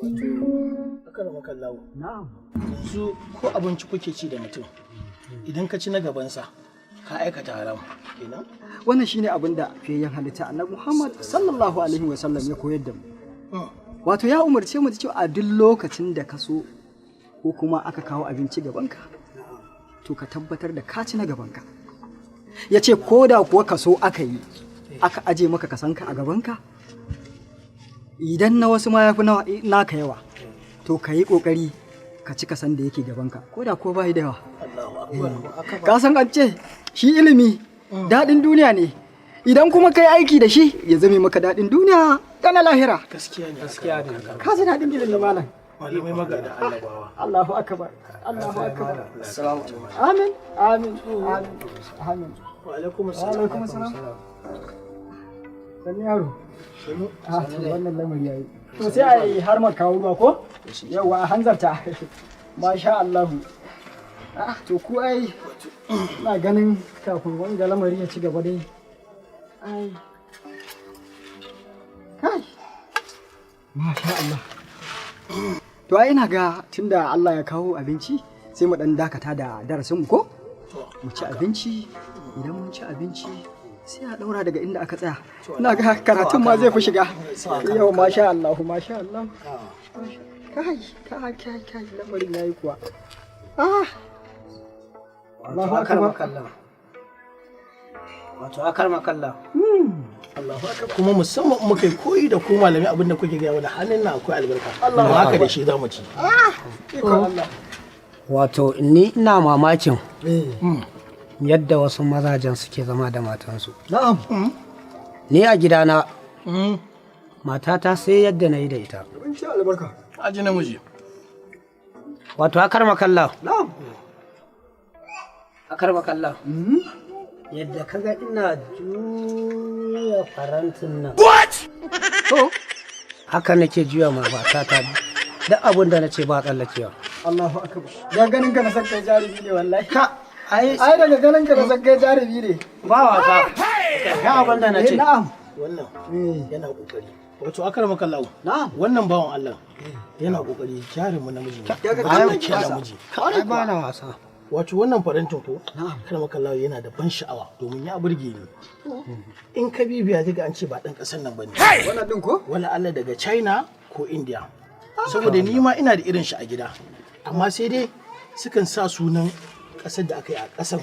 Akaramakallahu. Na'am. Yanzu ko abinci kuke ci da mutum, idan ka ci na gabansa, ka aikata haram kenan? Wannan shine abin da fiyayyen halitta Annabi Muhammad sallallahu alaihi wasallam ya koyar da mu. Wato ya umarce mu da cewa a duk lokacin da ka so ko kuma aka kawo abinci gabanka, to ka tabbatar da ka ci na gabanka. Ya ce ko da kuwa kaso aka yi, aka aje maka kasanka a gabanka, idan na wasu ma ya fi naka yawa, to ka yi ƙoƙari ka ci kasan da yake gabanka, ko da kuwa bai da yawa. Allahu akbar. Ka san an ce shi ilimi daɗin duniya ne, idan kuma kai aiki da shi ya zame maka daɗin duniya da na lahira. Gaskiya ne. Gaskiya ne. Ka ji daɗin ilimi, malam. Malamai magada annabawa. Allahu akbar, Allahu akbar. Assalamu alaikum. Amin, amin, amin, amin. Wa alaikum Wa assalam. alaikum assalam. Sani yaro. Ah, to wannan lamari yayi. To sai a yi har kawo ruwa ko? Yawwa, a hanzarta. Masha Allah. Ah, to ku ai ina ganin kafin wanga lamari ya ci gaba dai. Ai. Kai. Masha Allah. To ai ina ga tunda Allah ya kawo abinci, sai mu dan dakata da darasin mu ko? Mu ci abinci, idan mun ci abinci sai a daura daga inda aka tsaya. Ina ga karatun ma zai fi shiga. Yau masha Allah, masha Allah. Kai, kai, kai, kai, lamarin yayi kuwa. Ah. Allahu akbar. Wato akaramakallah. Allahu akbar. Kuma musamman in muka yi koyi da ku malami, abin da kuke gaya mana, hannun nan akwai albarka. Allahu Kuma haka da shi za mu ci. Ikon Allah. Wato ni ina mamakin yadda wasu mazajen suke zama da matansu. Na'am. Ni a gidana, matata sai yadda na yi da ita. Abinci albarka. Aji namiji. Wato akaramakallah. Na'am. Akaramakallah. Yadda kaga ina juya farantin nan. To, Haka nake juya ma matata, duk abin da na ce ba tsallakewa. Allahu akbar. Da ganin ka na san kai jarumi ne wallahi. Ka ai Ai daga ganin ka na san kai jarumi ne. Ba wasa. Ga abin da na ce. Na'am. Wannan yana kokari. Wato akaramakallahu. Na'am. Wannan bawan Allah yana kokari, jarumin namiji ne. Daga Cikakken kallon kasa. namiji. Ai ba na wasa. Wato wannan farantin ko? Na'am. Akaramakallahu, yana da ban sha'awa domin ya burge ni. In ka bibiya daga an ce ba ɗan ƙasar nan bane. Wannan din ko? Wala Allah daga China ko India. Saboda ni ma ina da irin shi a gida. Amma sai dai sukan sa sunan ƙasar da aka yi a ƙasan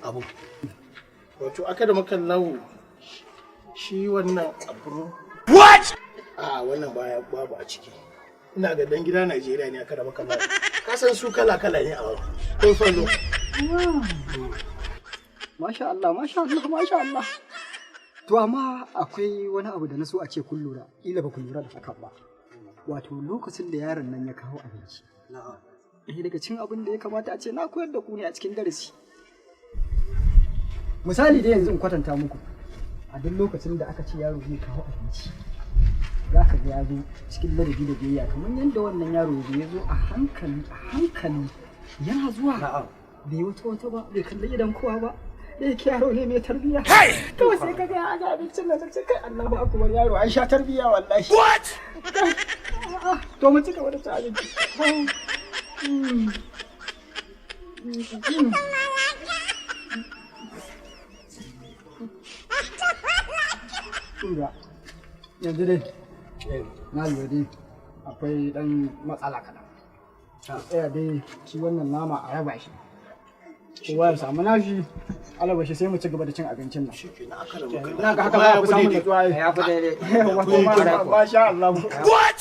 abu. Wato akaramakallahu, shi wannan abu. What? A wannan baya babu a ciki. Ina ga dan gida Najeriya ne, akaramakallahu. Ka san su kala kala ne a kun salo. Masha Allah, masha Allah, masha Allah. To amma akwai wani abu da na so a ce kun lura, ila ba ku lura da hakan ba. Wato lokacin da yaron nan ya kawo abinci. Ɗaya daga cikin abin da ya kamata a ce na koyar da ku ne a cikin darasi. Misali dai yanzu in kwatanta muku. A duk lokacin da aka ce yaro zai kawo abinci, za ka ga ya zo cikin ladabi da biyayya kamar yadda wannan yaro ya zo a hankali a hankali yana zuwa. Bai wata wata ba, bai kalli idan kowa ba. Da yake yaro ne mai tarbiyya. Kawai sai ka ga ya ga abincin nan, sai kai, Allahu akbar, yaro an sha tarbiyya wallahi. What? To mu ci gaba da cin abinci. Kinga, yanzu dai na lura dai akwai dan matsala kaɗan. A tsaya dai shi wannan nama a raba shi. Kowa ya samu nashi, alabashi sai mu ci gaba da cin abincin nan. Ina ga haka za a fi samun natsuwa. Ya fi daidai. Wato masha Allah. What?